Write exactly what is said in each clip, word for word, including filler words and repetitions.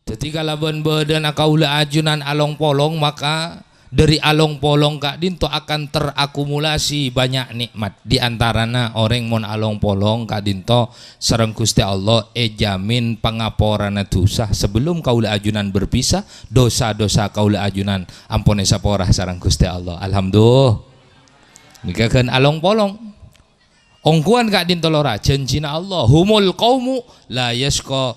Dhâddhi, kalabân bâdâna kaulâ ajunan along-polong, maka dhâri along-polong ka'dinto akan terakumulasi banyak nikmat. Di antarana orèng mon along-polong ka'dinto sareng Ghustè Allah èjhâmin pangaporana dhusa. Sebelum kaulâ ajunan berpisah, dosa-dosa kaulâ ajunan ampon èsapora sareng Ghustè Allah. Alhamdulillah. Nèka ghân along-polong. Ongghuwân ka'dinto lora, jhânjhina Allah, "Humul qaumu la yasqa,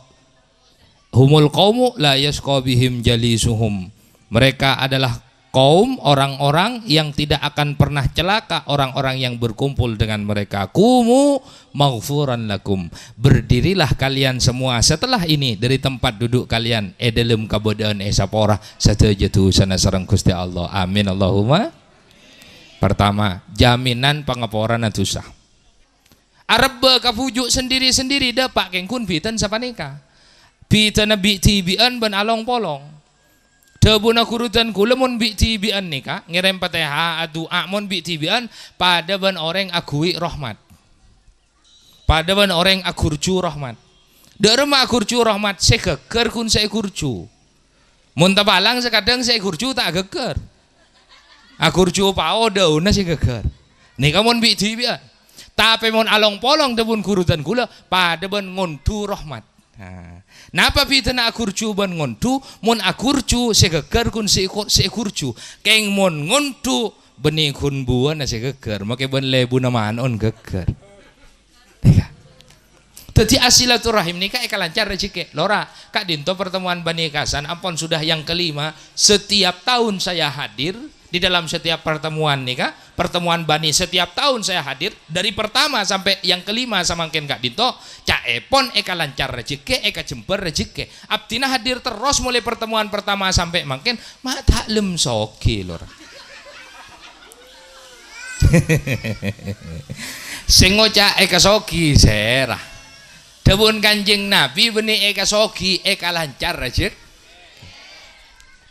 humul qaumu la yasqa bihim jalisuhum." Mereka adalah kaum, orang-orang yang tidak akan pernah celaka orang-orang yang berkumpul dengan mereka. "Qumu maghfuran lakum." Berdirilah kalian semua setelah ini dari tempat duduk kalian, è dhâlem kabâdâ'ân èsapora sadhâjâ dhusana sareng Ghustè Allah. Amin, Allahumma. Pertama, jaminan pangaporana dhusa. Arebbhâ ka bhuju' sendiri-sendiri dâpa' kèng ghun bhidhân sapanèka. Bhidhâna bi'-dhibi'ân bân along-polong. Dhâbuna ghuru dân kaulâ, mon bi'-dhibi'ân nèka ngèrèm Fatihah, adu'a, mon bi'-dhibi'ân padâ bân orèng aghuwi' rahmat. Padâ bân orèng aghurju rahmat. Dâ' remma aghurju rahmat, sè ghâggâr ghun sè èghurju. Mon tapalang, sakadhâng sè èghurju ta' aghâggâr. Aghurju pao dâunna sè ghâggâr. Nèka mon bi'-dhibi'ân. Tapè mon along-polong dhâbuna ghuru dân kaulâ, padâ bân ngonḍhu rahmat. Nah, napa bhidhâna aghurju bân ngonḍhu? Mon aghurju, sè ghâggâr ghun sè èko-, sè èghurju. Kèng mon ngonḍhu, bânnè ghun buwâna sè ghâggâr. Makè bân lèbuna mano'na ghâggâr. Nèka. Dhâddhi, asilaturrahim nèka èkalancar rejhekkè. Lora, ka'dinto pertemuan Bani Kasan ampon sudah yang kelima. Setiap tahun saya hadir, di dalam setiap pertemuan nèka, pertemuan Bani setiap tahun saya hadir, dari pertama sampai yang kelima samangkèn ka'dinto, ca'èpon èkalancar rejhekkè, èkajembhâr rejhekkè. Abdhina hadir terros molaè pertemuan pertama sampè' mangkèn, ma' ta' lem soghi, Lora. Sè ngoca' èkasoghi sèra. Dhâbuna Kanjeng Nabi bânnè èkasoghi, èkalancar rejek-,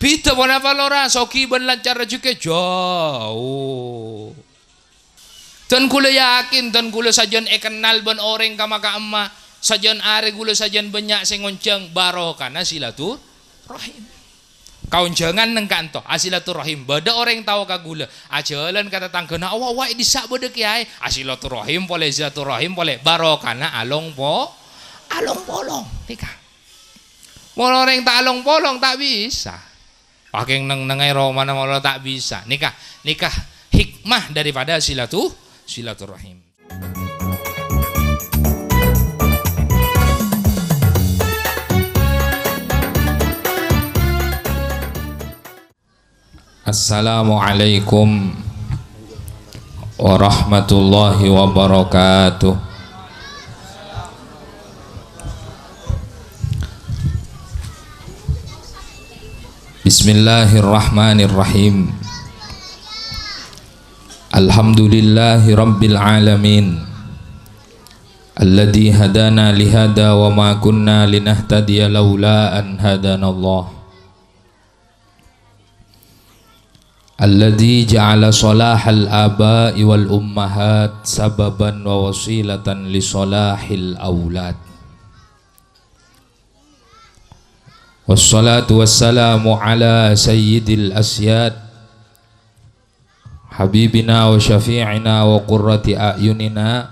bhidhâ ponapa, Lora? Soghi bân lancar rejhekkè jhâu. Dân kaulâ yakin, dân kaulâ sajân èkennal bân orèng ka'ma-ka'emma, sajân arè kaulâ sajân bânnya' sè ngonjhâng barokana silaturrahim. Kaonjhângan neng ka'anto, asilaturrahim. Bâdâ orèng tao ka kaulâ, ajhâlân ka tatangghâna, "Wa'-wa' è dissa' bâdâ kèyaè." Asilaturrahim polè, silaturrahim polè, barokana along po-, along-polong. Nèka. Mon orèng ta' along-polong, ta' bisa. Pakèng neng-nengngè romana molo ta' bisa. Nèka, nèka hikmah daripada silatu-, silaturrahim. Assalamualaikum warahmatullahi wabarakatuh. Bismillahirrahmanirrahim. Alhamdulillahi rabbil alamin. Alladzi hadana lihada wa ma kunna linahtadiya laula an hadanallah. Alladzi ja'ala salahal aba'i wal ummahat sababan wa wasilatan li salahil aulad. Wassalatu wassalamu ala sayyidil asyad, habibina wa syafi'ina wa qurrati a'yunina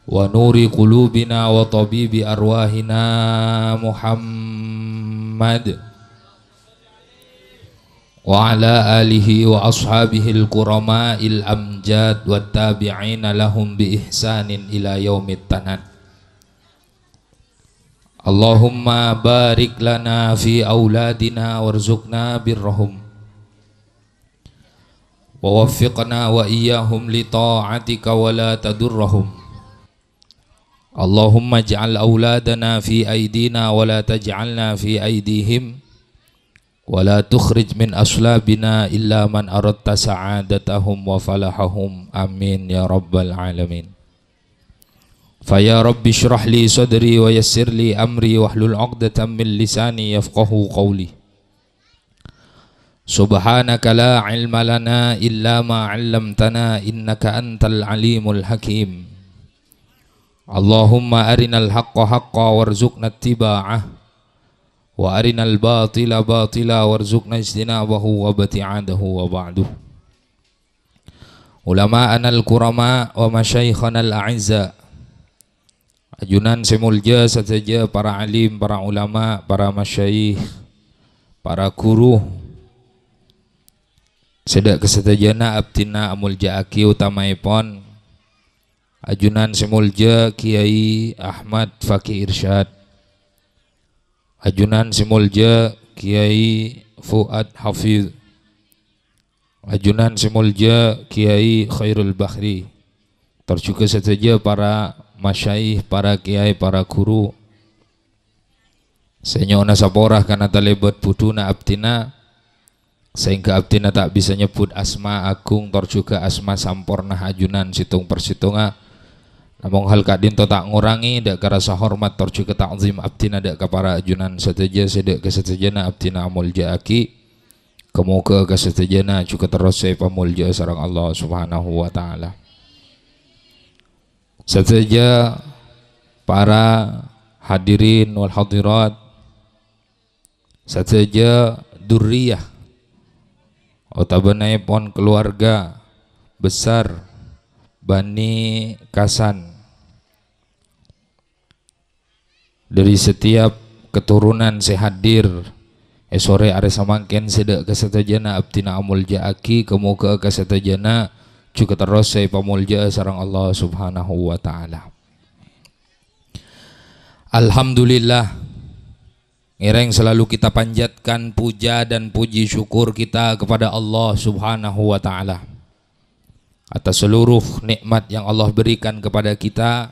wa nuri qulubina wa tabibi arwahina Muhammad wa ala alihi wa ashabihil kurama'il amjad wa tabi'ina lahum bi ihsanin ila yaumit tanad. Allahumma barik lana fi auladina warzuqna birrahum. Wa waffiqna wa iyyahum li ta'atika wa la tadurrahum. Allahumma ij'al auladana fi aidina wa la taj'alna fi aidihim. Wa la tukhrij min aslabina illa man aradta sa'adatahum wa falahahum. Amin ya rabbal alamin. Fa ya Rabbi shrah li sadri wa yassir li amri wahlul 'uqdatam min lisani yafqahu qawli. Subhanaka la ilma lana illa ma 'allamtana innaka antal alimul hakim. Allahumma arinal haqqa haqqa warzuqna ittiba'ah. وأرنا الباطل باطلا وارزقنا اجتنابه وابتعاده وبعده. علماءنا الكرماء ومشايخنا الأعزاء. Ajunan sè molja sadhâjâ para alim, para ulama, para masyayikh, para guru. Sè dhâ' kasadhâjâna abdhina amolja'aghi, otamaèpon ajunan sè molja Kiai Ahmad Fakih Irsyad. Ajunan sè molja Kiai Fuad Hafiz. Ajunan sè molja Kiai Khairul Bahri. Tor jhughân sadhâjâ para masyayikh, para kiai, para guru. Sè nyo'ona sapora karana talèbât budhuna abdhina, saèngghâ abdhina ta' bisa nyebbhut asma agung tor jhughân asma samporna ajunan sèttong-persèttongnga. Namong hal ka'dinto ta' ngorangè dhâ' ka rasa hormat tor jhughân ta'zim abdhina dhâ' ka para ajunan sadhâjâ sè dhâ' kasadhâjâna abdhina amolja'aghi. Kamoghâ kasadhâjâna jhughân terros sè èpamolja'a sareng Allah Subhanahu wa Ta'ala. Sadhâjâ para hadirin wal hadirat, sadhâjâ durriyah otabânaèpon keluarga besar Bani Kasan. Dhâri setiap keturunan sè hadir è sore arè samangkèn sè dhâ' kasadhâjâna abdhina amolja'aghi, kamoghâ kasadhâjâna jhughân terros sè èpamolja'a sareng Allah Subhanahu wa Ta'ala. Alhamdulillah, ngèrèng selalu kita panjatkan puja dan puji syukur kita kepada Allah Subhanahu wa Ta'ala atas seluruh nikmat yang Allah berikan kepada kita.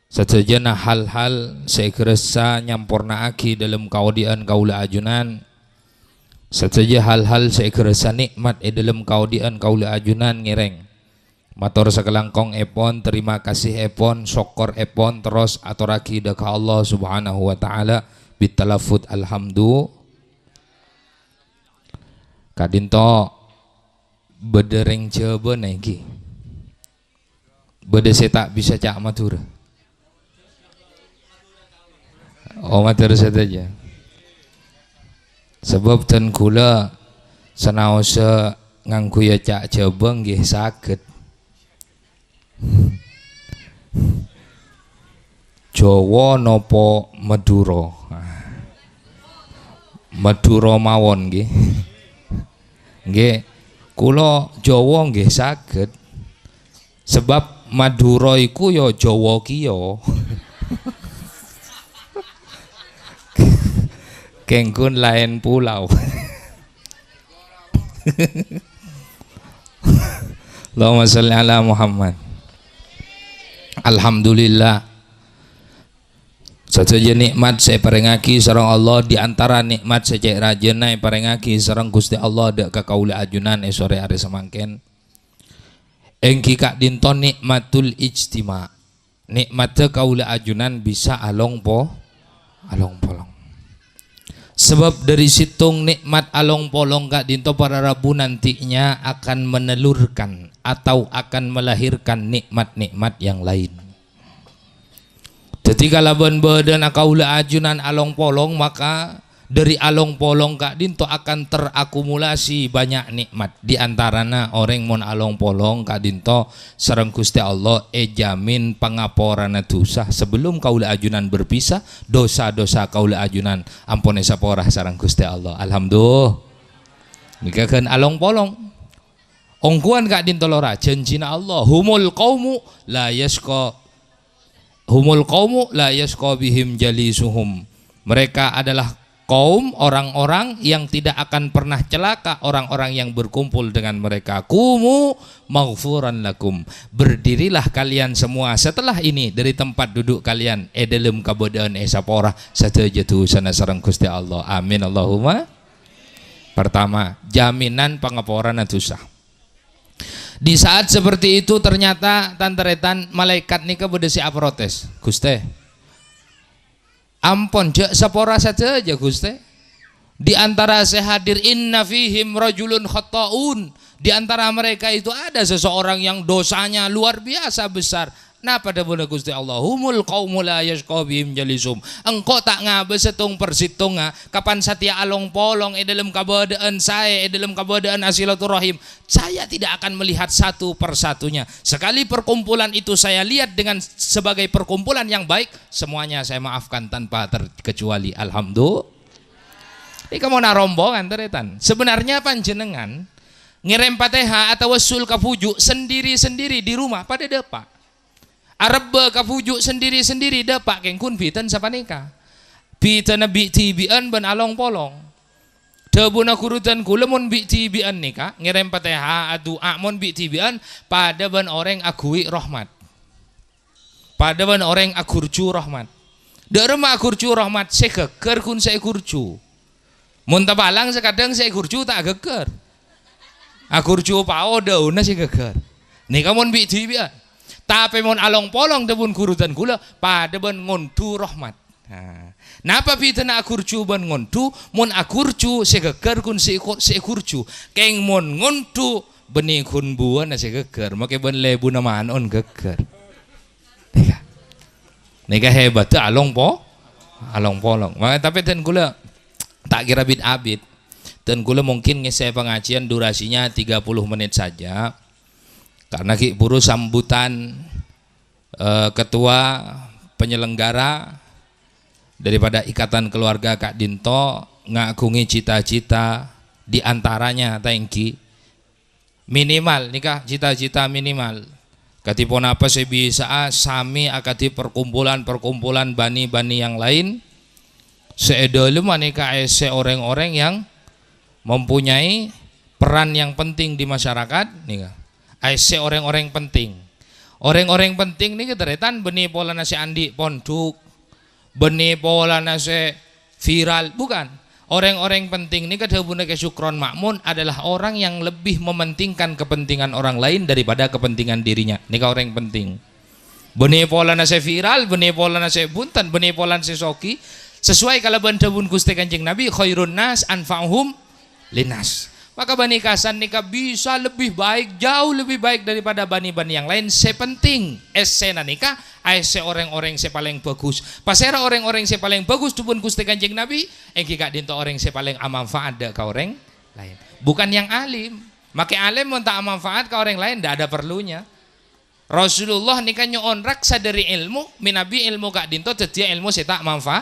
Sadhâjâna hal-hal sè èghârâssa nyampornaaghi dhâlem kaodi'ân kaulâ ajunan, sadhâjâ hal-hal sè èghârâssa nikmat è dhâlem kaodi'ân kaulâ ajunan ngèrèng mator sakalangkongèpon, terima kasihèpon, sokkorèpon terros atorraghi dhâ' ka Allah Subhanahu wa Ta'ala bitalaffudz alhamdu. Ka'dinto bâdâ rèng Jhâbâ nèka. Bâdâ sè ta' bisa ca' Madhurâ? Oh, Madhurâ sadhâjâ. Sabâb dân kaulâ sanaossa ngangghuya ca' Jhâbâ ngghi saghet. Jawa napa Madhurâ? Madhurâ mawon ngghi. Ngghi, kaulâ Jawa ngghi saghet. Sabâb Madhurâ iku ya Jawa kèya. Kèng ghun laèn pulau. Allahumma sholli ala Muhammad. Alhamdulillah. Sadhâjâ nikmat sè èparèngaghi sareng Allah, di antara nikmat sè cè' rajâna èparèngaghi sareng Ghustè Allah dhâ' ka kaulâ ajunan è sore arè samangkèn, èngghi ka'dinto nikmatul ijtima'. Nikmatta kaulâ ajunan bisa alongpo-, alongpolong. Sabâb dhâri sèttong nikmat alongpolong ka'dinto para rabu nantinya akan menelurkan atau akan melahirkan nikmat-nikmat yang lain. Dhâddhi, kalabân bâdâna kaulâ ajunan alongpolong, maka dhâri alongpolong ka'dinto akan terakumulasi bânnya' nikmat. Di antarana orèng mon alongpolong ka'dinto sareng Ghustè Allah èjhâmin pangaporana dhusa. Sebelum kaulâ ajunan berpisah, dhusa-dhusa kaulâ ajunan ampon èsapora sareng Ghustè Allah. Alhamdulillah. Nèka ghân alongpolong. Ongghuwân ka'dinto lora, jhânjhina Allah, "Humul qaumu la yasqa, humul qaumu la yasqa bihim jalisuhum." Mereka adalah kaum orang-orang yang tidak akan pernah celaka orang-orang yang berkumpul dengan mereka. "Qumu maghfuran lakum." Berdirilah kalian semua setelah ini dari tempat duduk kalian, è dhâlem kabâdâ'ân èsapora sadhâjâ dhusana sareng Ghustè Allah. Amin, Allahumma. Pertama, jaminan pangaporana dhusa. Di saat seperti itu, ternyata, tan-tarètan, malaikat nèka bâdâ sè aprotes, "Ghustè, ampon, jhâ' sapora sadhâjâ, Ghustè. Di antara sè hadir, inna fihim rajulun khatta'un. Di antara mereka itu ada seseorang yang dosanya luar biasa besar. Napa dhâbuna Ghustè Allah? "Humul qaumu la yasyqa bihim jalisuhum." Engko' ta' ngabâs sèttong-persèttongnga, kapan satèya along-polong è dhâlem kabâdâ'ân saè, è dhâlem kabâdâ'ân asilaturrahim. Saya tidak akan melihat satu persatunya. Sekali perkumpulan itu saya lihat dengan sebagai perkumpulan yang baik, semuanya saya maafkan tanpa terkecuali. Alhamdulillah. Nèka mon arombongan, tarètan. Sebenarnya panjhennengan ngèrèm Fatihah atawassul ka bhuju' sendiri-sendiri di rumah, padâ dâpa'. Arebbhâ ka bhuju' sendiri-sendiri dâpa' kèng ghun bhidhân sapanèka. Bhidhâna bi'-dhibi'ân bân along-polong. Dhâbuna ghuru dân kaulâ mon bi'-dhibi'ân nèka, ngèrèm Fatihah, adu'a mon bi'-dhibi'ân padâ bân orèng aghuwi' rahmat. Padâ bân orèng aghurju rahmat. Dâ' remma aghurju rahmat sè ghâggâr ghun sè èghurju. Mon tapalang sakadhâng sè èghurju ta' ghâggâr. Aghurju pao dâunna sè ghâggâr. Nèka mon bi'-dhibi'ân. Tapè mon along-polong dhâbuna ghuru dân kaulâ, padâ bân ngonḍhu rahmat. Nah, napa bhidhâna aghurju bân ngonḍhu? Mon aghurju sè ghâggâr ghun sè èko-, sè èghurju. Kèng mon ngonḍhu bânnè ghun buwâna sè ghâggâr, makè bân lèbuna mano'na ghâggâr. Nèka. Nèka hebatta along po-, along-polong. Ma-, tapè dân kaulâ ta' kèra bit-abit. Dân kaulâ mungkin ngèssè pangajiân durasinya tiga puluh menit saja. Karena ghi' buru sambutan, eh, ketua penyelenggara daripada Ikatan Keluarga ka'ḍinto ngaghungè cita-cita di antaranya ta' ènggi Minimal, nèka cita-cita minimal. Kadhi ponapa sè bisa'a samè akadhi perkumpulan-perkumpulan bani-bani yang lain, sè è dâlemma nèka aèssè orèng-orèng yang mempunyai peran yang penting di masyarakat, nèka. Aèssè orèng-orèng penting. Orèng-orèng penting nèka tarètan bânnè polana sè anḍi' pondhuk, bânnè polana sè viral, bukan. Orèng-orèng penting nèka dhâbuna Kè Sukron Ma'mun adalah orang yang lebih mementingkan kepentingan orang lain daripada kepentingan dirinya. Nèka orèng penting. Bânnè polana sè viral, bânnè polana sè bhunten, bânnè polana sè soghi, sesuai kalabân dhâbuna Ghustè Kanjeng Nabi, "Khairun nas anfa'uhum linnas." Maka Bani Kasan nèka bisa lebih baik, jauh lebih baik daripada bani-bani yang lain. Sè penting, èssèna nèka, aèssè orèng-orèng sè palèng bhâghus. Pasèra orèng-orèng sè palèng bhâghus dhâbuna Ghustè Kanjeng Nabi? Ènggi ka'ḍinto orèng sè palèng amanfaat ḍâ' ka orèng laèn. Bukan yang alim. Makè alim mon ta' amanfaat ka orèng laèn, ndak ada perlunya. Rasulullah nèka nyo'on raksa ḍâri èlmo, mènabi èlmo ka'ḍinto dhâddhiyâ èlmo sè ta' manfa-,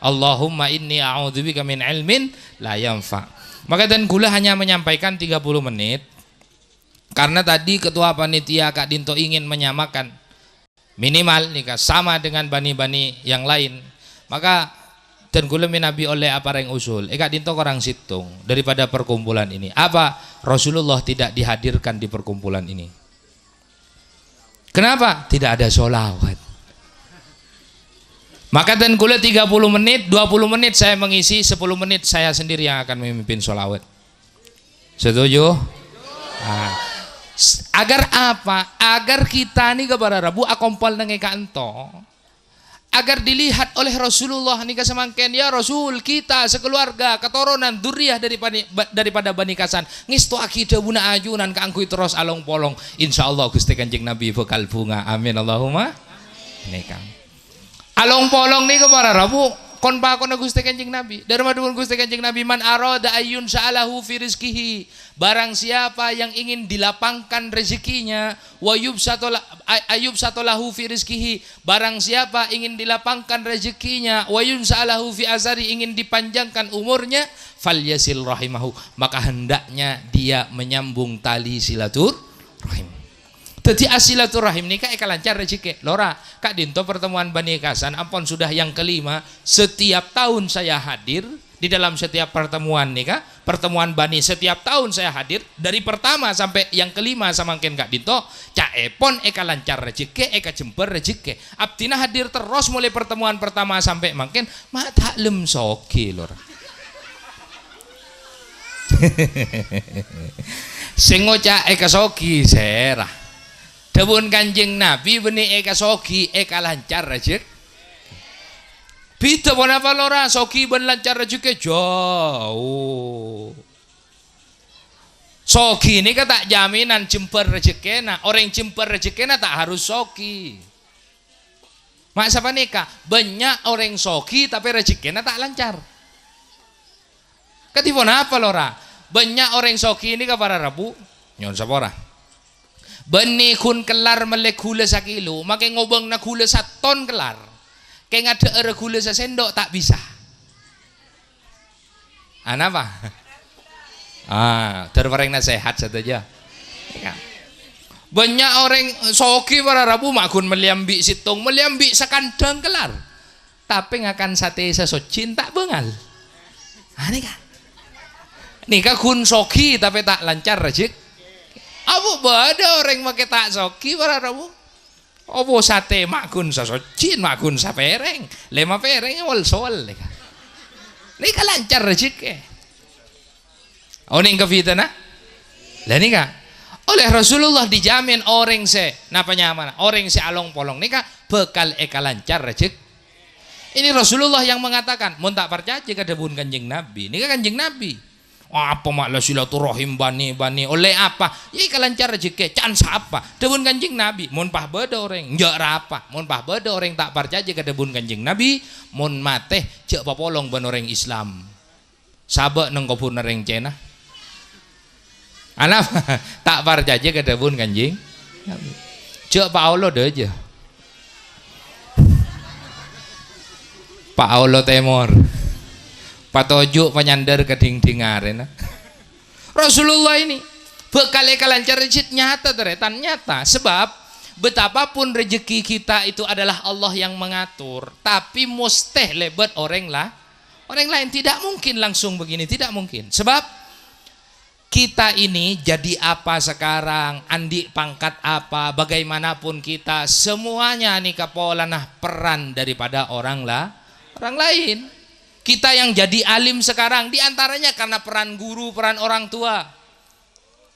"Allahumma inni a'udzubika min ilmin la yanfa." Maka dân kaulâ hanya menyampaikan tiga puluh menit, karena tadi ketua panitia ka'ḍinto ingin menyamakan minimal nèka sama dengan bani-bani yang lain. Maka dân kaulâ mènabi ollè aparèng usul, è ka'ḍinto korang sèttong daripada perkumpulan ini. Apa? Rasulullah tidak dihadirkan di perkumpulan ini. Kenapa? Tidak ada sholawat. Maka dân kaulâ tiga puluh menit, dua puluh menit saya mengisi, sepuluh menit saya sendiri yang akan memimpin sholawat. Setuju? Nah, s-, agar apa? Agar kita nèka para rabu akompol neng è ka'ḍinto. Agar dilihat oleh Rasulullah nèka samangkèn, "Ya Rasul, kita sekeluarga, keturunan, dzurriyyah dari Bani-, ba-, daripada Bani Kasan, ngèstoaghi dhâbuna ajunan kaangghuy terros along-polong." Insyaallah Ghustè Kanjeng Nabi bhâkal bhunga. Amin, Allahumma. Nèka. Along-polong nèka para rabu, kon-pakonanna Ghustè Kanjeng Nabi. Dâri madhâbuna Ghustè Kanjeng Nabi, "Man arada ayyun sa'alahu fi rizqihi." Barang siapa yang ingin dilapangkan rezekinya, wa yubsata la-, ay-, ayyubsata lahu fi rizqihi, barang siapa ingin dilapangkan rezekinya, wa yunsa'a lahu fi asari, ingin dipanjangkan umurnya, falyasil rahimahu, maka hendaknya dia menyambung tali silaturahim. Dhâddhi, asilaturahim nèka èkalancar rejhekkè. Lora, ka'dhinto pertemuan Bani Kasan ampon sudah yang kelima. Setiap tahun saya hadir di dalam setiap pertemuan nèka, pertemuan Bani, setiap tahun saya hadir, dari pertama sampai yang kelima samangkèn ka'dhinto, ca'èpon èkalancar rejhekkè, èkajembhâr rejhekkè. Abdhina hadir terros molaè pertemuan pertama sampai mangkèn, ma' ta' lem soghi, Lora. Sè ngoca' èkasoghi sèra. Dhâbuna Kanjeng Nabi, bânnè èkasoghi, èkalancar rejhek-, bhidhâ ponapa, Lora? Soghi bân lancar rejhekkè jhâu. Soghi nèka ta' jaminan jembhâr rajhekkèna. Orèng jembhâr rajhekkèna ta' harus soghi. Ma' sapanèka, bânnya' orèng soghi tapè rajhekkèna ta' lancar. Kadhi ponapa, lora? Bânnya' orèng soghi nèka para rabu, nyo'on sapora. Bânnè ghun kellar mellè ghulâ sakilo, makè ngobângna ghulâ saton kellar. Kèng adhâ'ârâ ghulâ sasèndok ta' bisa. Anapa? Ah, dhâr parèng nasehat sadhâjâ. Iyâ. Bânnya' orèng soghi para rabu ma' ghun mellè embi' sèttong, mellè embi' sakandhâng kellar. Tapè ngakan satè sasojjhi ta' bângal. Ah, nèka. Nèka ghun soghi tapè ta' lancar rajhek. Apa bâdâ orèng makè ta' soghi para rabu? Apa satè ma' ghun sasojjhi, ma' ghun sapèrèng, lèma pèrèng wol-sowol nèka. Nèka lancar rajhekkè. Onèng ka fitnah? Lah nèka. Oleh Rasulullah dijamin orèng sè, napa nyamana? Orèng sè along-polong nèka bhâkal èkalancar rajhek. Ini Rasulullah yang mengatakan, mon ta' parcajâ ka dhâbuna Kanjeng Nabi. Nèka Kanjeng Nabi. Apa ma' la silaturahim bânnè-bânnè? Ollè apa? Yâ èkalancar rajhekkè. Can sapa? Dhâbuna Kanjeng Nabi, "Mon pas bâdâ orèng, jhâ' ra apa. Mon pas bâdâ orèng ta' parcajâ ka dhâbuna Kanjeng Nabi, mon matè, jhâ' papolong bân orèng Islam. Sabâ' neng kobhurrâ rèng Cèna." Anapa? Ta' parcajâ ka dhâbuna Kanjeng Nabi. Jhâ' Paolo dâjâ. Paolo Tèmor. Patoju' panyandhâr ka dhing-dhing arèna. Rasulullah ini bhâkal èkalancar rajhek nyata, tarètan, nyata. Sebab betapapun rezeki kita itu adalah Allah yang mengatur, tapi mustè lèbât orèng la-, orèng laèn. Tidak mungkin langsung begini, tidak mungkin. Sebab kita ini jadi apa sekarang, andi' pangkat apa, bagaimanapun kita, semuanya nèka polana peran daripada orang la-, orang lain. Kita yang jadi alim sekarang, di antaranya karena peran guru, peran orang tua.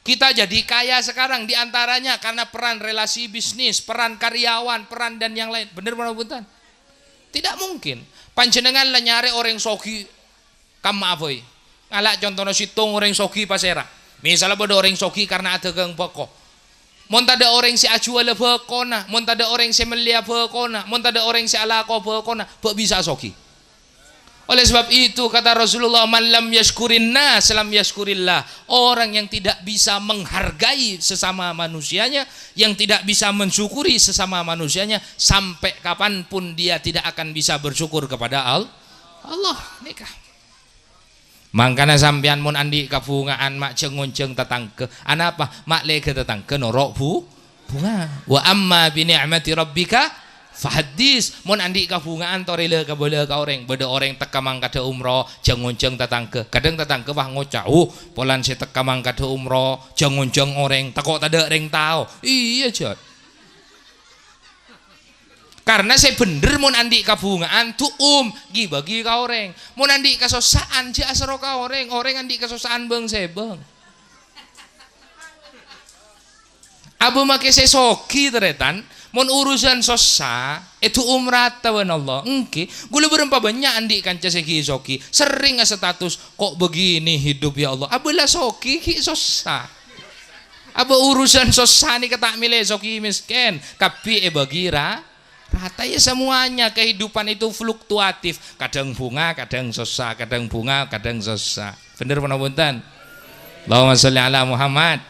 Kita jadi kaya sekarang, di antaranya karena peran relasi bisnis, peran karyawan, peran dan yang lain. Bener apa bhunten? Tidak mungkin. Panjhennengngan la nyarè orèng soghi, kamma abâi. Ngala' contona sèttong orèng soghi pasèra. Misalla bâdâ orèng soghi karna adhâghâng bhâko. Mon tadâ' orèng sè ajhuwâlâ bhâkona, mon tadâ' orèng sè mellèya bhâkona, mon tadâ' orèng sè alako bhâkona, bâ' bisa soghi. Oleh sebab itu, kata Rasulullah, "Man lam yashkurin nas, lam yashkurillah." Orang yang tidak bisa menghargai sesama manusianya, yang tidak bisa mensyukuri sesama manusianya, sampai kapanpun dia tidak akan bisa bersyukur kepada Al-, Allah. Nèka. Mangkana sampèyan mon andi' kabhunga'an, ma' jhâng-ngonjhâng tatangghâ. Anapa? Ma' lèghâ tatangghâ noro' bu-, bhunga. "Wa amma bi ni'mati rabbika fahaddits." Mon andi' kabhunga'an, torè la-kabâlâ ka orèng. Bâdâ orèng tekka mangkadhâ umroh, jhâng-ngonjhâng tatangghâ. Kadhâng tatangghâ pas ngoca', "Uh, polana sè tekka mangkadhâ umroh, jhâng-ngonjhâng orèng, tako' tadâ' rèng tao." Iyâ, jhât. Karna sè bhendher mon andi' kabhunga'an, du'um, ghi-bâghi ka orèng. Mon andi' kasossa'an, jhâ' asoro ka orèng. Orèng andi' kasossa'an bâng-sèbâng. Abâ' makè sè soghi, tarètan, mon urusan sossa, èdu'um rata bân Allah. Èngghi, ghulâ bârâmpa bânnya' andi' kanca sè ghi-soghi, serrèng astatus, "Kok begini hidup, ya Allah?" Abâ' la soghi, ghi' sossa. Abâ' urusan sossa nèka ta' mèlè soghi mèskèn, kabbhi èbâghi ra-, rata. Ya, semuanya kehidupan itu fluktuatif, kadhâng bhunga, kadhâng sossa, kadhâng bhunga, kadhâng sossa. Bhendher ponapa bhunten? Allahumma sholli ala Muhammad.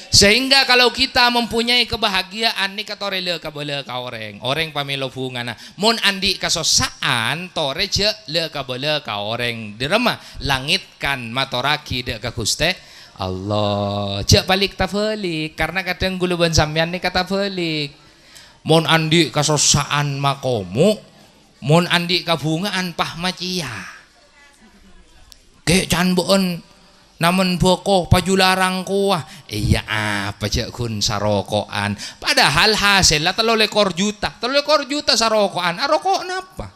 Sehingga kalau kita mempunyai kebahagiaan nèka torè la-kabâlâ ka orèng. Orèng pamèlo bhungana. Mon andi' kasossa'an, torè jhâ' la-kabâlâ ka orèng. Dâremma langèt kan matorraghi dâ' ka Ghustè Allah. Jhâ' balik tabâlik, karna kadhâng ghulâ bân sampèyan nèka tabâlik. Mon andi' kasossa'an makomo', mon andi' kabhunga'an pas macèya. Kè' can bâ'ân namen bhâko paju larang kowa. Iyâ apa jhâ' ghun saroko'an. Padahal hasèlla tello lèkor juta. Tello lèkor juta saroko'an. Aroko' napa?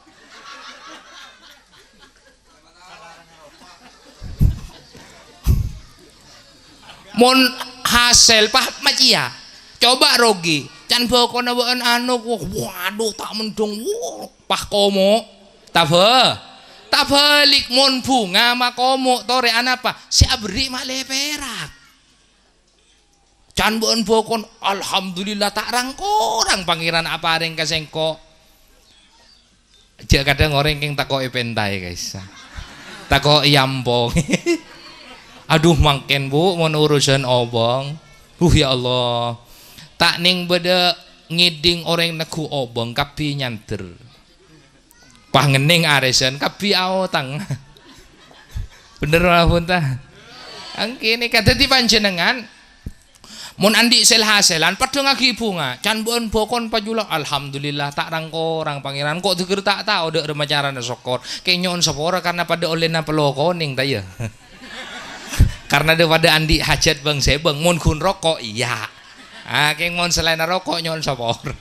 Mon hasèl pas macèya, coba rogi. Can bhâkona bâ'ân anu, wah, waduh, ta' mendhung, wah, pas komo'. Tabâ-, tabâlik, mon bhunga makomo', torè anapa? Sè aberri' ma' lè pèrak. Can bâ'ân bhâkon, "Alhamdulillah, ta' rang-korang Pangèran aparèng ka sèngko'." Jhâ' kadhâng orèng kèng tako' èpèntaè, guys. Tako' èampong. Adhu, mangkèn, Bu, mon urusan obâng. Huh, ya Allah. Ta' nèng bâdâ ngèdhing orèng neggu' obâng, kabbhi nyandher. Pas ngennèng arèsan, kabbhi aotang. Bhender napa bhunten? Èngghi nèka dhâddhi panjhennengngan mon andi' sèl-hasèlan, paddhângngaghi bhunga. Can bâ'ân bhâkon pajhulâ, "Alhamdulillah, ta' rang-korang Pangèran." Kok dhâgghâr ta' tao dhâ' remma carana sokkor. Kèng nyo'on sapora karna padâ ollèna pèlo konèng, ta' iyâ? Karna dhâ-, padâ andi' hajat bâng-sèbâng. Mon ghun roko', iyâ. Ah, kèng mon salaènna roko', nyo'on sapora.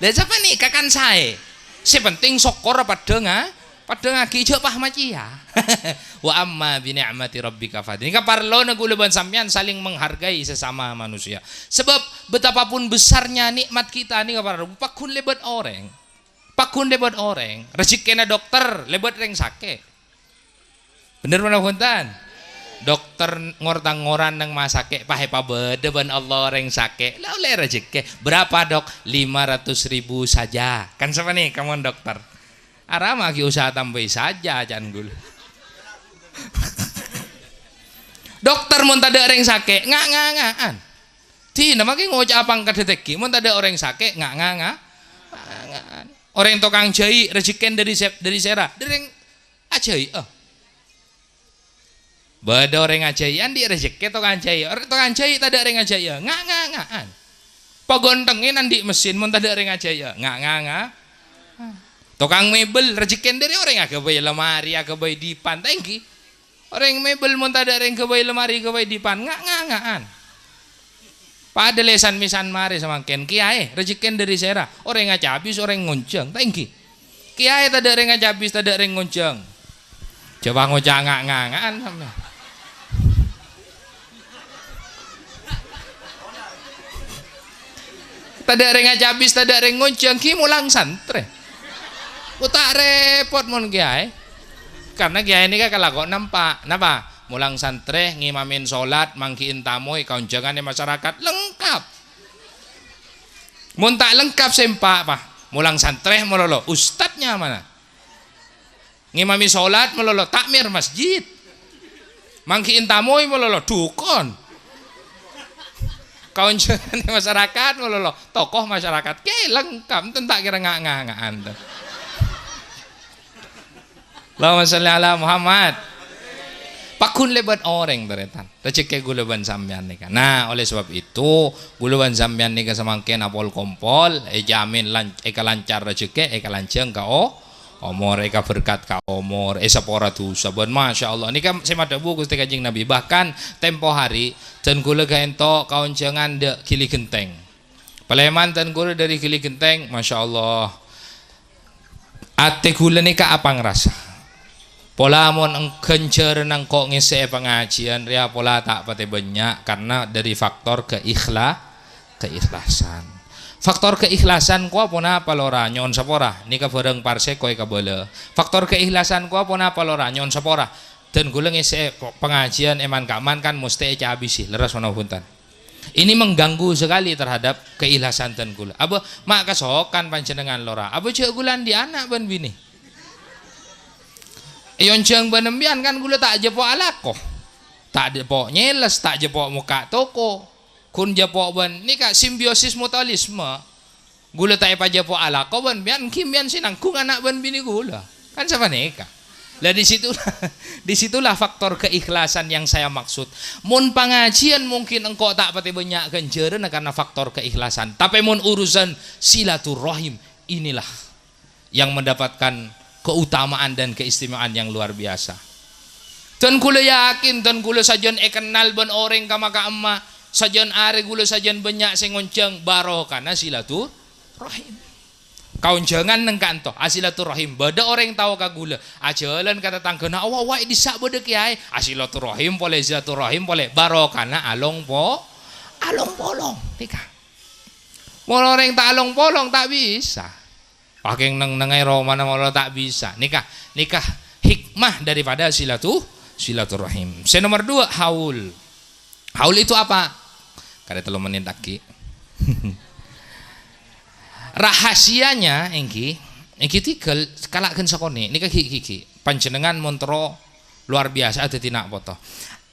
Lha, sapanèka kan saè. Sè penting sokkor paddhâng, ah. Paddhângngaghi, jhâ' pas macèya. "Wa amma bi ni'mati rabbika fahaddits." Nèka parlona kaulâ bân sampèyan saling menghargai sesama manusia. Sebab betapapun besarnya nikmat kita nèka, para rabu, pagghun lèbât orèng. Pagghun lèbât orèng. Rejhekkèna dokter, lèbât rèng sakè'. Bhender napa bhunten? Dokter ngor-tangoran neng masakè', pas èpabâdâ bân Allah rèng sakè'. La ollè rejhekkè. "Berapa, Dok?" "Lima ratus ribu saja." Kan sapanèka mon dokter. Arama ghi' usaha tambâi saja, can ghulâ. Dokter mon tadâ' rèng sakè', nga-, nga-nga'an. Dinah mangkè ngoca'a pangkaddhâ tèngghi, mon tadâ' orèng sakè', nga-, nga-, nga-, nga-nga'an. Orèng tokang jhâi', rejhekkèn dhâri sè-, dhâri sèra? Dhâri rèng ajhâi'â. Bâdâ orèng ajhâi', andi' rejhekkè tokang jhâi'. Or-, tokang jhâi' tadâ' rèng ajhâi'â, nga-, nga-, nga'an. Paghântengngè andi' mesin, mon tadâ' rèng ajhâi'â, nga-, nga-, nga-, tokang mebel, rejhekkèn dhâri orèng aghâbây lemari, aghâbây dipan, ta' èngghi. Orèng mebel mon tadâ' rèng ghâbây lemari, ghâbây dipan, nga-, nga-, nga'an. Padâ lèsan-mèsan marè samangkèn, kèyaè, rejhekkèn dhâri sèra? Orèng acabis, orèng ngonjhâng, ta' èngghi? Kèyaè tadâ' rèng acabis, tadâ' rèng ngonjhâng. Jhâbâ ngoca' nga-, nga-, nga'an sampèyan. Tadâ' rèng acabis, tadâ' rèng ngonjhâng, ghi molang santrè. Ko' ta' rèpot mon kèyaè. Karna kèyaè nèka kalakowan nampa'. Napa? Molang santrè, ngimamè solat, mangghi'i tamoy, kaonjhângan è masyarakat, lengkap. Mon ta' lengkap sè empa', pa. Molang santrè malolo, ustadznya mana? Ngimami solat malolo, takmir masjid. Mangghi'i tamoy malolo, dukon. Kaonjhângan masyarakat malolo, tokoh masyarakat. Kèyaè lengkap, enten ta' kèra nga-, nga-, nga'an, to. Allahumma sholli ala Muhammad. Pagghun lèbât orèng, tarètan. Rejhekkè ghulâ bân sampèyan nèka. Nah, oleh sebab itu, ghulâ bân sampèyan nèka samangkèn apol-kompol, èjamin lan-, èkalancar rejhekkè, èkalanjhâng ka o-, omor, èkaberkat ka omor, èsapora dhusa. Bân, masya Allah. Nèka sè madhâbu Ghustè Kanjeng Nabi. Bahkan, tempo hari, dân ghulâ ghâ' ènto' kaonjhângan dhâ' Gili Genteng. Palèman dân ghulâ dhâri Gili Genteng, masya Allah. Atè ghulâ nèka apangrasa. Pola mon eng-, ghânjhârânna engko' ngèssè'è pangajiyân rèya pola ta' patè bânnya' karna dhâri faktor keikhla-, keikhlasan. Faktor keikhlasan kowa ponapa lora? Nyo'on sapora, nèka bhârâng parsè kowa èkabâlâ. Faktor keikhlasan kowa ponapa lora? Nyo'on sapora. Dân ghulâ ngèssè'è ko-, pangajiyân è man-ka'man kan mostè ècabisi, lerres manabi bhunten. Ini mengganggu sekali terhadap keikhlasan dân ghulâ. Abâ, ma' kasokan panjhennengngan lora. Abâ jhâ' ghulâ andi' ana' bân binè. Èonjhâng bân empèyan kan ghulâ ta' jhâ' po' alako. Ta' jhâ' po' nyèles, ta' jhâ' po' mokka' toko. Ghun jhâ' po' bân, nèka simbiosis mutualisme. Ghulâ ta' èpajhâ po' alako bân empèyan, èngghi empèyan sè nanggung ana' bân binè ghulâ. Kan sapanèka. Lah, di situlah, di situlah faktor keikhlasan yang saya maksud. Mon pangajiyân mungkin engko' ta' patè bânnya' ghânjhârânna karna faktor keikhlasan. Tapè mon urusan silaturrahim, inilah yang mendapatkan keutamaan dan keistimewaan yang luar biasa. Dân ghulâ yakin, dân ghulâ sajân èkennal bân orèng ka'ma-ka'emma, sajân arè ghulâ sajân bânnya' sè ngonjhâng, barokana silaturrahim. Kaonjhângan neng ka'ento, asilaturrahim. Bâdâ orèng tao ka ghulâ, ajhâlân ka tatangghâna, "Wa', wa' è dissa' bâdâ kèyaè." Asilaturrahim polè, silaturrahim polè. Barokana along po-, along-polong. Nèka. Mon orèng ta' along-polong, ta' bisa. Pakèng neng-, nengnga'è romana malolo ta' bisa. Nèka, nèka hikmah daripada silatu-, silaturrahim. Sè nomor dua, haul. Haul itu apa? Karè tello mennit aghi'. Rahasianya èngghi, èngghi tigal kala' ghân sakonè'. Nèka ghi', ghi', ghi'. Panjhennengngan mon terro luar biasa dhâddhi na' poto.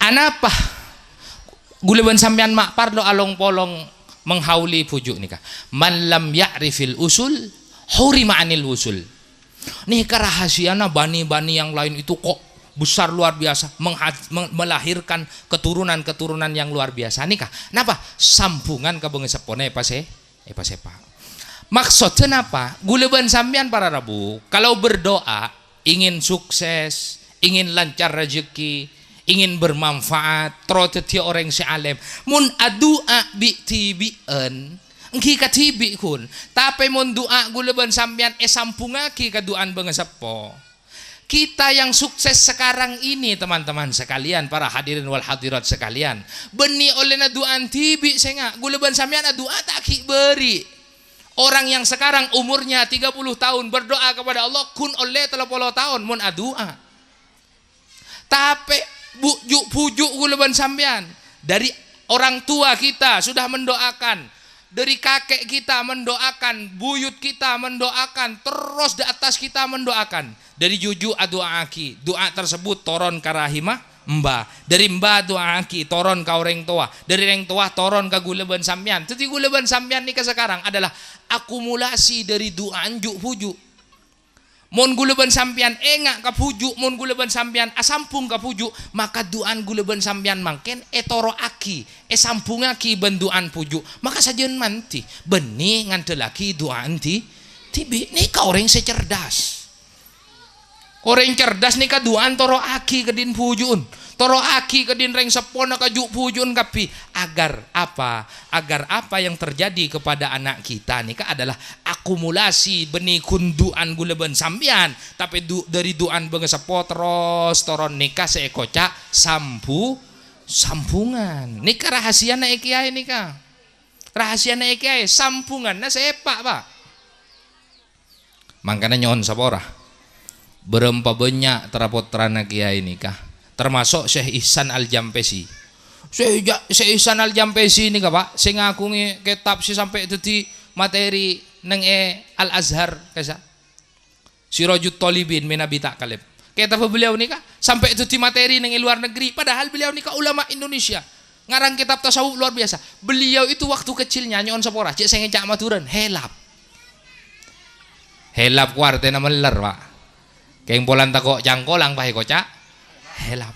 Anapa ghulâ bân sampèyan ma' parlo along-polong menghauli bhuju' nèka? "Man lam ya'rifil usul, hurima anil wusul." Nèka rahasiana bani-bani yang lain itu kok besar luar biasa, mengha-, meng-, melahirkan keturunan-keturunan yang luar biasa. Nèka, napa? Sambhungan ka bângaseppona èpasè-, èpasèpa'. Maksodda napa? Ghulâ bân sampèyan para rabu, kalau berdoa, ingin sukses, ingin lancar rezeki, ingin bermanfaat, terro dhâddhiyâ orèng sè alèm. Mon adu'a bi'-dhibi'ân, èngghi kadhibi', ghun. Tapè mon du'a ghulâ bân sampèyan èsambhungngaghi ka du'ana bângaseppo. Kita yang sukses sekarang ini, teman-teman sekalian, para hadirin wal hadirat sekalian, bânnè ollèna du'ana dhibi', sènga'. Ghulâ bân sampèyan adu'a ta' ghi' bâri'. Orang yang sekarang umurnya tiga puluh tahun berdoa kepada Allah, ghun ollè tello polo taon mon adu'a. Tapè bu-, ju'-bhuju' ghulâ bân sampèyan, dari orang tua kita sudah mendoakan, dari kakek kita mendoakan, buyut kita mendoakan, terros di atas kita mendoakan. Dari juju' adu'aaghi, du'a tersebut toron ka rahimma emba. Dari emba adu'aaghi, toron ka orèng towa. Dari orèng towa, toron ka ghulâ bân sampèyan. Dhâddhi ghulâ bân sampèyan nèka sekarang adalah akumulasi dari du'ana ju'-bhuju'. Mon ghulâ bân sampèyan enga' ka bhuju', mon ghulâ bân sampèyan asambhung ka bhuju', maka du'ana ghulâ bân sampèyan mangkèn ètoro'aghi, èsambhungngaghi bân du'ana bhuju'. Maka sajân mandhi, bânnè ngandhâllaghi du'ana dhi-, dhibi'. Nèka orèng sè cerdas. Orèng cerdas nèka du'ana toro'aghi ka dhin bhuju'na. Toro'aghi ka dhin rèng seppona, ka ju'-bhuju'na kabbhi. Agar apa? Agar apa yang terjadi kepada anak kita nèka adalah akumulasi bânnè ghun du'ana ghulâ bân sampèyan, tapè du-, dhâri du'ana bângaseppo terros toron nèka sè èkoca' sambhu-, sambhungan. Nèka rahasiana è kèyaè nèka. Rahasiana è kèyaè, sambhunganna sèpa', Pak. Mangkana nyo'on sapora. Bârâmpa bânnya' tra-pottrana kèyaè nèka, termaso' Syekh Ihsan Al-Jampesi. Syekh Ja-, Syekh Ihsan Al-Jampesi nèka, Pak, sè ngaghungè kètab sè sampè' dhâddhi materi neng è Al-Azhar, ka'issa'. Sirajut Thalibin, mènabi ta' kalèp. Kètabbhâ beliau nèka sampè' dhâddhi materi neng è luar negeri, padahal beliau nèka ulama Indonesia. Ngarang kitab tasawuf luar biasa. Beliau itu waktu kecilnya, nyo'on sapora, cè' sè ngèca' Madhurâna, helap. Helap ku artèna mèller, Pak. Kèng polana tako' cangkolang, pas èkoca' helap.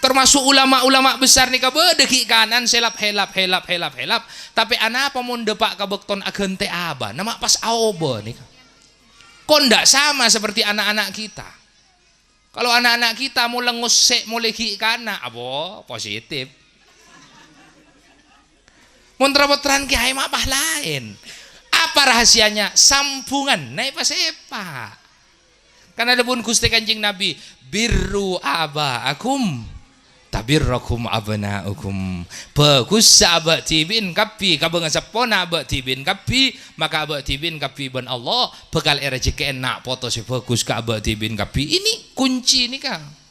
Termasuk ulama-ulama besar nèka bâdâ ghi' kana'na sè helap, helap, helap, helap, helap. Tapè anapa mon dâpa' ka bâktona aghântè abâ'? Nama pas aobâ nèka. Kok ndak sama seperti anak-anak kita? Kalau anak-anak kita mau lengus sè molaè ghi' kana', abo, positif. Mon tra-pottrana kèyaè ma' pas laèn. Apa rahasianya? Sambhungan, na' èpasèpa'. Kan adhâbuna Ghustè Kanjeng Nabi, "Birru aba'akum, tabirrakum abna'ukum." Bhâghussa abâ' dhibi'in kabbhi ka bângaseppona abâ' dhibi'in kabbhi, maka abâ' dhibi'in kabbhi bân Allah bhâkal èrajhekkè'è na' poto sè bhâghus ka abâ' dhibi'in kabbhi. Ini kunci nèka.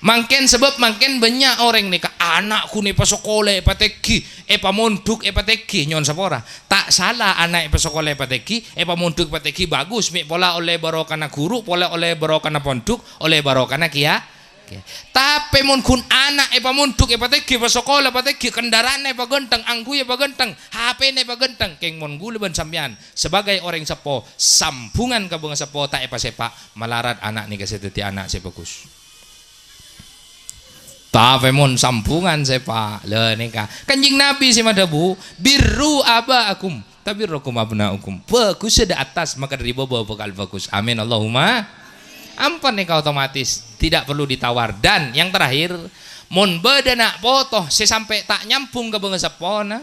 Mangkèn, sabâb mangkèn bânnya' orèng nèka ana' ghun èpasakola èpatèngghi, èpamondhuk èpatèngghi, nyo'on sapora. Ta' sala ana' èpasakola èpatèngghi, èpamondhuk èpatèngghi, bhâghus, mè' pola ollè barokana ghuru, pola ollè barokana pondhuk, ollè barokana kèya-, kèya-. Tapè mon ghun ana' èpamondhuk èpatèngghi, èpasakola èpatèngghi, kendaraan èpaghântheng, angghuy èpaghântheng, H P-na èpaghântheng, kèng mon ghulâ bân sampèyan sebagai orèng seppo, sambhungan ka bângaseppo ta' èpasèpa', malarat ana' nèka sè dhâddhi ana' sè bhâghus. Tapè mon sambhungan sèpa', lha nèka. Kanjeng Nabi sè madhâbu, "Birru aba'akum, tabirrakum abna'ukum." Bhâghussa dâ' attas, maka dâri bâbâ bhâkal bhâghus. Amin, Allahumma. Ampon nèka otomatis, tidak perlu ditawar. Dan yang terakhir, mon bâdâ na' poto sè sampè' ta' nyambhung ka bângaseppona,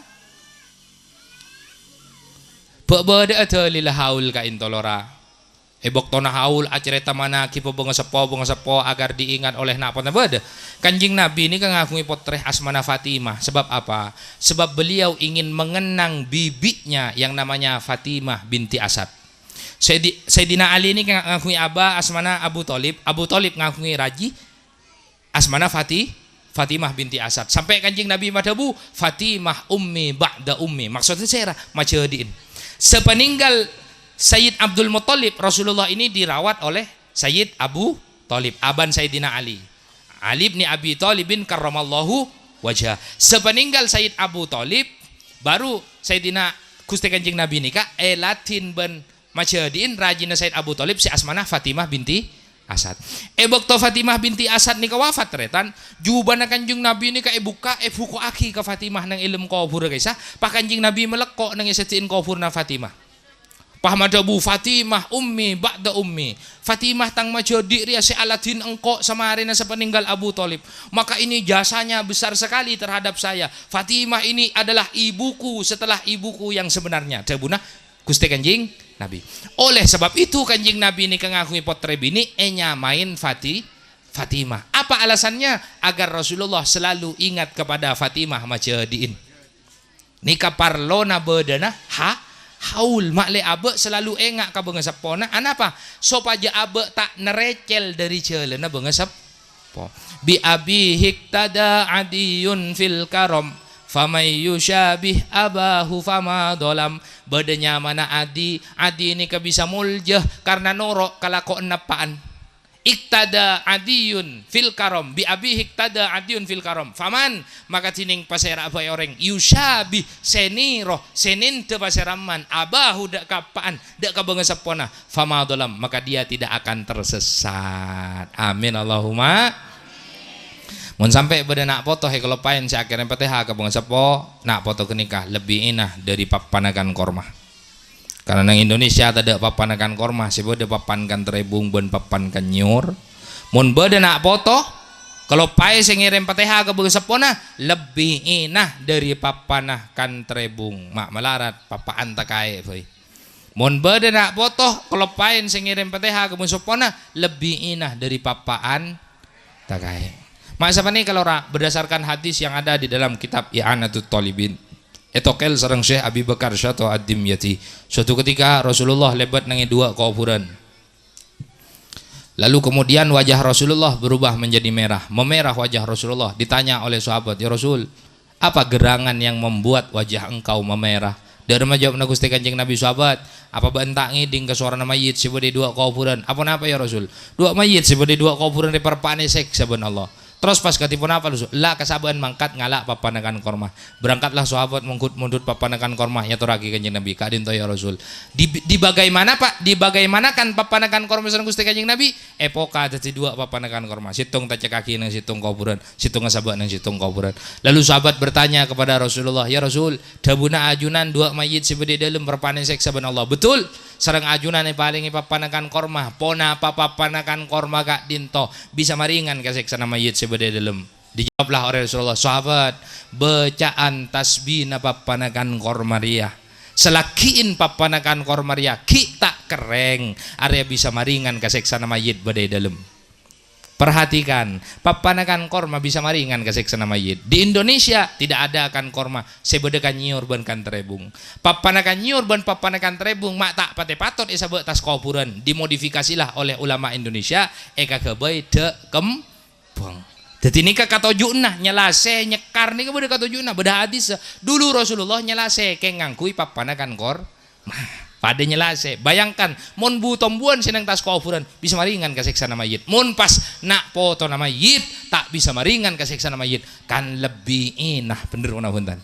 bâ'-bâdâ'â dâlilla haul ka'dinto lora. È bâktona haul acarèta managhi pabângaseppo-bângaseppo agar diingat oleh na' potona bâdâ. Kanjeng Nabi nèka ngaghungè pottrè asmana Fatimah. Sabâb apa? Sabâb beliau ingin mengenang bibinya yang namanya Fatimah binti Asad. Sayyidi-, Sayyidina Ali nèka ngaghungè abâ asmana Abu Thalib. Abu Thalib ngaghungè rajhi asmana Fati-, Fatimah binti Asad. Sampè' Kanjeng Nabi madhâbu, "Fatimah ummi ba'da ummi." Maksodda sèra? Majhâdi'in. Sapanèngghâl Sayyid Abdul Muttalib, Rasulullah ini dirawat oleh Sayyid Abu Thalib, abân Sayyidina Ali. Ali bin Abi Thalibin karramallahu wajhah. Sapanèngghâl Sayyid Abu Thalib, baru Sayyidina Ghustè Kanjeng Nabi nèka èladhin bân majhâdi'in rajina Sayyid Abu Thalib sè asmana Fatimah binti Asad. È bâkto Fatimah binti Asad nèka wafat, tarètan, jhubâna Kanjeng Nabi nèka èbukka', èbhuko'aghi ka Fatimah neng è dâlem kobhurrâ ka'issa', pas Kanjeng Nabi malèkko' neng è seddi'na kobhurrâ Fatimah. Pas madhâbu, "Fatimah ummi ba'da ummi. Fatimah tang majhâdi' rèya sè aladhin engko' samarèna sapanèngghâl Abu Thalib. Maka ini jasanya besar sekali terhadap saya. Fatimah ini adalah ibuku setelah ibuku yang sebenarnya," dhâbuna Ghustè Kanjeng Nabi. Oleh sebab itu, Kanjeng Nabi nèka ngaghungè pottrè binè' ènyamaè Fati-, Fatimah. Apa alasannya? Agar Rasulullah selalu ingat kepada Fatimah majhâdi'in. Nèka parlona bâdâna ha-, haul, ma'lè abâ' salalu enga' ka bângaseppona. Anapa? Sopajâ abâ' ta' narècèl dâri jhâlânna bângaseppo. "Bi abi hiktada adiyun fil karam, famay yusyabih abahu fama dolam." Bâdâ nyamana Adi, Adi nèka bisa molja karna noro' kalakowanna eppa'na. Iktada adiyun fil karam, bi abi hiktada adiyun fil karam. Faman, maka dhinèng pasèra bhâi orèng, yusyabih, sè nèro, sè nèndhâ pasèra man, abahu dâ' ka eppa'na, dâ' ka bângaseppona, fama dolam, maka dia tidak akan tersesat. Amin, Allahumma. Mon sampè' bâdâ na' poto èkaloppaè sè akèrèn patèha ka bângaseppo, na' poto ghânèka lebbi èna dâri pappanakan korma. Karana neng Indonesia tadâ' pappanakan korma, sè bâdâ pappanakan trèbung bân pappanakan nyèyor. Mon bâdâ na' poto, kaloppaè sè ngèrèm patèha ka bângaseppona, lebbi èna dâri pappanakan trèbung. Ma' malarat, pappa'an takaè bhâi. Mon bâdâ na' poto, kaloppaè sè ngèrèm patèha ka bângaseppona, lebbi èna dâri pappa'an takaè. Ma' sapanèka lora, berdasarkan hadis yang ada di dalam kitab I'anatut Thalibin, ètokèl sareng Syekh Abi Bakar Syato Ad-Dimyati. Suatu ketika Rasulullah lèbât neng è duwâ' kobhurân. Lalu kemudian wajah Rasulullah berubah menjadi merah, memerah wajah Rasulullah. Ditanya oleh sahabat, "Ya Rasul, apa gerangan yang membuat wajah engkau memerah?" Dâ' remma jâwâbbhâ Ghustè Kanjeng Nabi, "Sahabat, apa bâ'na ta' ngèdhing ka sowarana mayyit sè bâdâ è duwâ' kobhurân?" "Aponapa, ya Rasul?" "Duwâ' mayyit sè bâdâ è duwâ' kobhurân rè parpa'na èsèksa bân Allah." "Terros pas kadhi ponapa, Rasul?" "La kasabâ'ân mangkat ngala' pappanakan korma." Berangkatlah sahabat mongghut-mondhut pappanakan korma, èyatorraghi Kanjeng Nabi, "Ka'dinto, ya Rasul." "Di, di bagaimana, Pak? Di bagaimanakan pappanakan korma sareng Ghustè Kanjeng Nabi?" "Èpoka dhâddhi duwâ' pappanakan korma. Sèttong tacekkaghi neng sèttong kobhurân, sèttongnga sabâ' neng sèttong kobhurân." Lalu sahabat bertanya kepada Rasulullah, "Ya Rasul, dhâbuna ajunan duwâ' mayyit sè bâdâ è dâlem parpa'na èsèksa bân Allah. Betul, sareng ajunan èpalèngè pappanakan korma. Ponapa pappanakan korma ka'dinto bisa marèngan kasèksana mayyit sè bâdâ è dâlem?" Dijawablah oleh Rasulullah, "Sahabat, bâca'an tasbihna pappanakan korma rèya, salagghi'in pappanakan korma rèya ghi' ta' kerrèng, arèya bisa marèngan kasèksana mayyit bâdâ è dâlem." Perhatikan, pappanakan korma bisa marèngan kasèksana mayyit. Di Indonesia tidak ada kan korma sè bâdâ kan nyèyor bân kan trèbung. Pappanakan nyèyor bân pappanakan trèbung ma' ta' patè patot èsabâ' attas kobhurân, dimodifikasilah oleh ulama Indonesia, èkaghâbây dâ' kembhâng. Dhâddhi nèka katoju'na, nyalasè, nyèkkar nèka bâdâ katoju'na, bâdâ hadis. Dulu Rasulullah nyalasè kèng ngangghuy pappanakan kor-, ma, padâ nyalasè. Bayangkan, mon bu-tombuwân sè neng attas kobhurân bisa marèngan kasèksana mayyit. Mon pas na' potona mayyit ta' bisa marèngan kasèksana mayyit, kan lebbi èna bhender ponapa bhunten?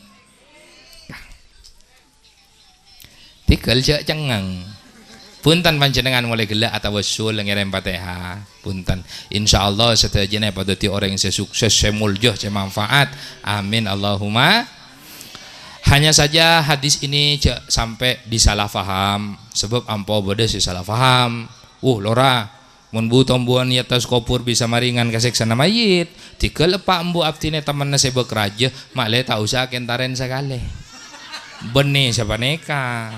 Tèghâl jhâ' cengngang. Bhunten panjhennengan molaè ghellâ' atawassul ngèrèm Fatihah. Bhunten. Insyaallah sadhâjâna èpadhâddhi orèng sè sukses, sè molja, sè manfaat. Amin, Allahumma. Hanya saja hadis ini jhâ' sampè' disalah paham, sabâb ampo bâdâ sè salah paham. "Wuh, lora, mon bu-tombuwân è attas kobhur bisa marèngan kasèksana mayyit, tèghâl eppa' embu abdhina temenna sè bâk rajâ, ma'lè ta' osa kèntarèn sakalè." Bânnè sapanèka.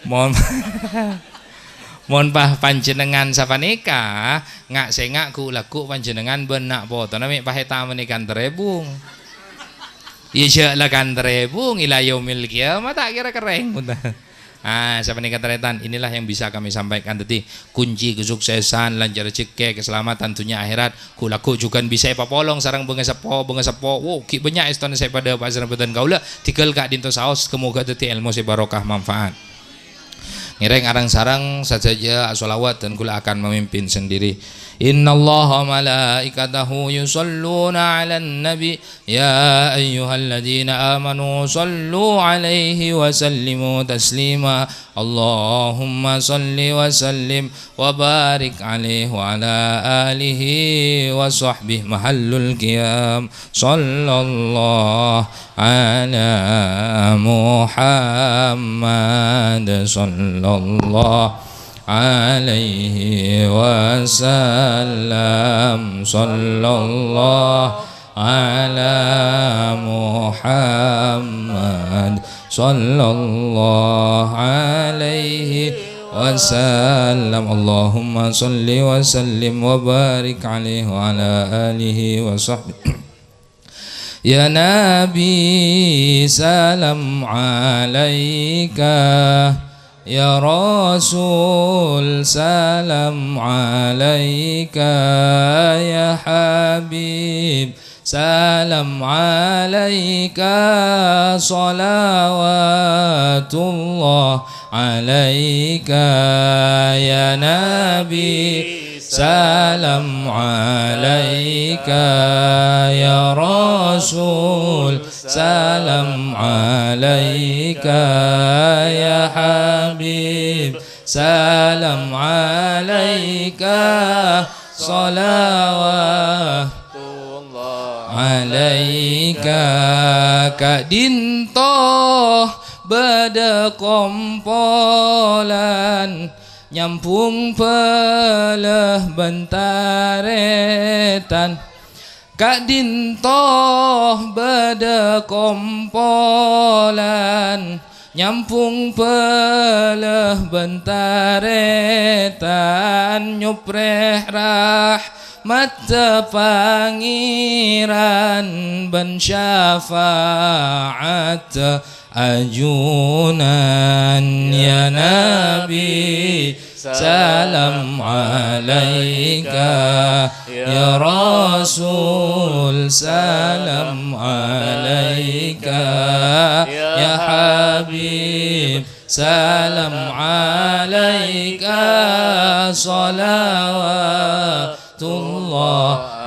Mon, mon pa-, panjhennengan sapanèka, nga'-sènga' ghu'-lagghu' panjhennengan bân na' potona mè' pas ètamanè kan trèbung. Iyâ, jhâ' la kan trèbung, ila yaumil qiyamah ta' kèra kerrèng, bhunten. Ah, sapanèka tarètan, inilah yang bisa kami sampaikan. Dhâddhi, kunci kesuksesan, lancar rejhekkè, keselamatan dunia akhirat, ghu-lagghu' jhughân bisa èpapolong sareng bângaseppo, bângaseppo. Wo, ghi' bânnya' èstona sè padâ pasrana bhâdhân kaulâ, dhigghâl ka'dinto saos, moghâ dhâddhi èlmo sè barokah, manfaat. Ngèrèng areng-sareng sadhâjâ asholawat dan kaulâ akan memimpin sendiri. Innallaha wa malaikatahu yusalluna 'alan nabi, ya ayyuhalladzina amanu sallu 'alaihi wa sallimu taslima. Allahumma salli wa sallim wa barik 'alaihi wa 'ala alihi wa sahbihi mahallul qiyam. Sallallahu 'ala Muhammad, sallallahu 'alaihi wasallam, sallallahu 'ala Muhammad, sallallahu 'alaihi wasallam. Allahumma salli wa sallim wa barik 'alaihi wa 'ala alihi wa sahbihi. Ya Nabi, salam 'alaika. Ya Rasul, salam 'alaika. Ya Habib, salam 'alaika. Shalawatullah 'alaika. Ya Nabi, salam 'alaika. Ya Rasul, salam 'alaika. Ya Habib, salam 'alaika. Shalawatullah 'alaika. Ka'dinto bâdâ kompolan nyambhung bhâlâ bân tarètan. Ka'dinto bâdâ kompolan nyambhung bhâlâ bân tarètan, nyoprè rahmatta Pangèran bân syafa'atta ajunan. Ya Nabi, salam 'alaika. Ya Rasul, salam 'alaika. Ya Habib, salam 'alaika. Shalawatullah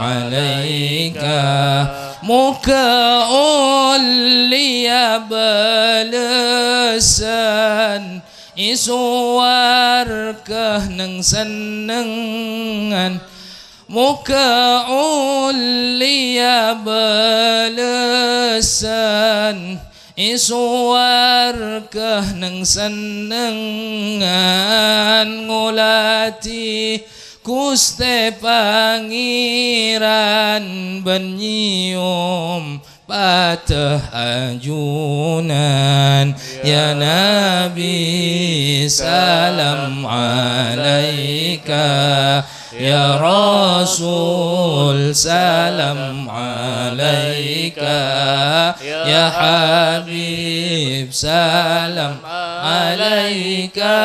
'alaika. Moghâ ollèya bâlessan è sowarghâ neng sennengngan. Moghâ ollèya bâlessan è sowarghâ neng sennengngan. Ngolatè Ghustè Pangèran bân nyèyom patè ajunan. Ya Nabi, salam 'alaika. Ya Rasul, salam 'alaika. Ya Habib, salam 'alaika.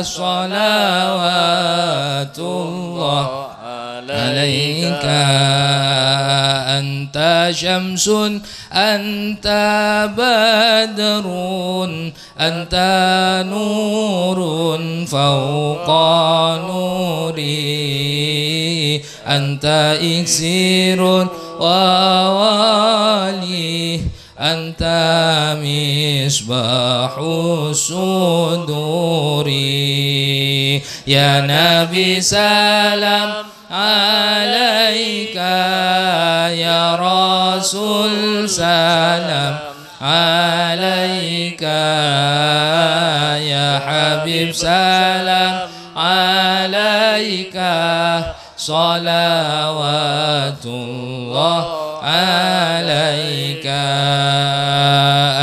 Shalawatullah 'alaika. Anta syamsun, anta badrun, anta nurun fawqa nuri, anta iksirun wa wali, anta misbahus suduri. Ya Nabi, salam 'alaika. Ya Rasul, salam 'alaika. Ya Habib, salam 'alaika. Shalawatullah 'alaika.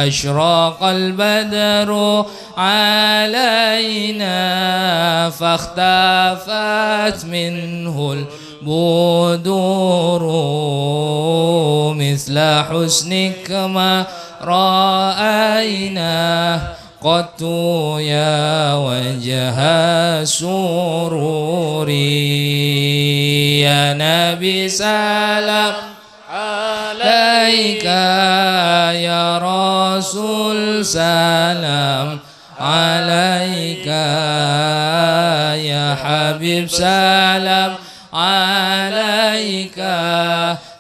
Asyraqal badru 'alaina fakhtafat minhul buduru, mitsla husnika ma ra'aina. قط يا وجه السرور. يا نبي سلام عليك، يا رسول سلام عليك، يا حبيب سلام عليك،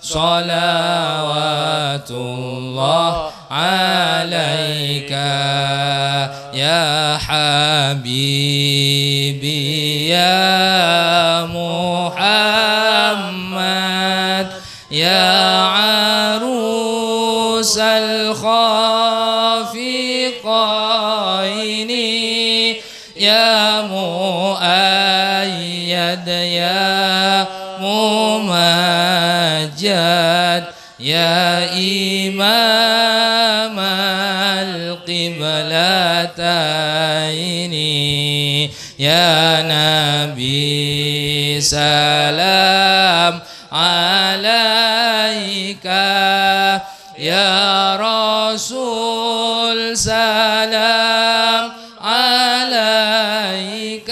صلوات الله عليك، يا حبيبي يا محمد، يا عروس الخافقين، يا مؤيد يا ممجد، يا إمام القبلتين، يا نبي سلام عليك، يا رسول سلام عليك،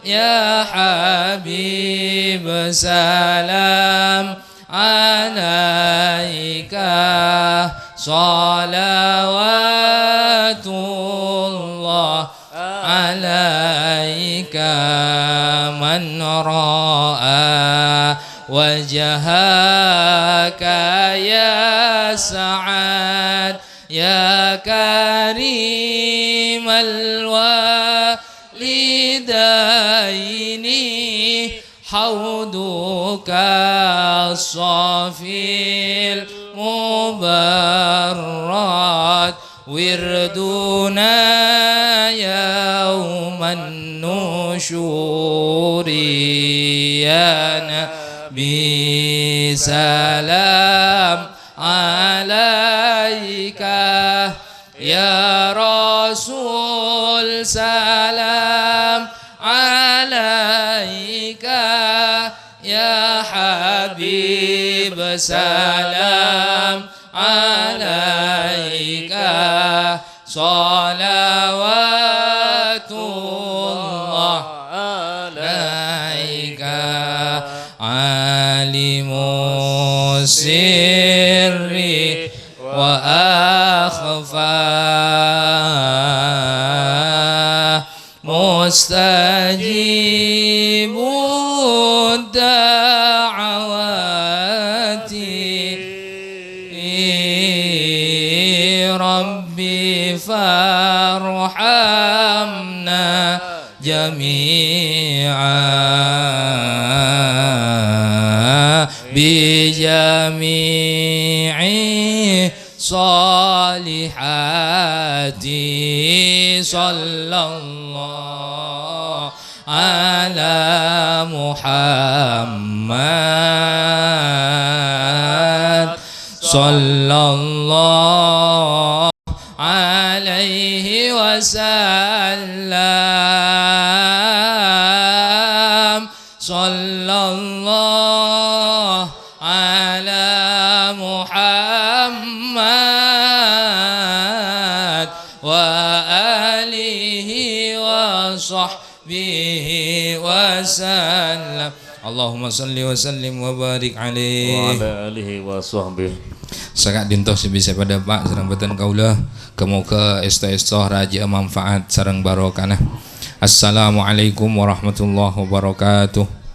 يا حبيب سلام عليك، صلوات الله عليك. من رأى وجهك يسعد، يا كريم الوالدين، حوضك الصافي المبرد، وردنا يوم النشور. يا نبي سلام عليك، يا رسول سلام عليك، يا حبيب سلام عليك، صلوات الله عليك، عالم السر وأخفى، مستجيب الدعوات، رب فارحمنا جميعا بجميع الصالحات. صلى الله على محمد، صلى الله عليه وسلم، صلى الله على محمد وآله وصحبه وسلم. Allahumma shalli wa sallim wa barik alaihi. Wa ala alihi wa sahbihi. Saka'dinto sè bisa padâpa' sareng bhâdhân kaulâ. Ghâ-moghâ èsto-èsto rajâ'â manfaat sareng barokana. Assalamualaikum warahmatullahi wabarakatuh.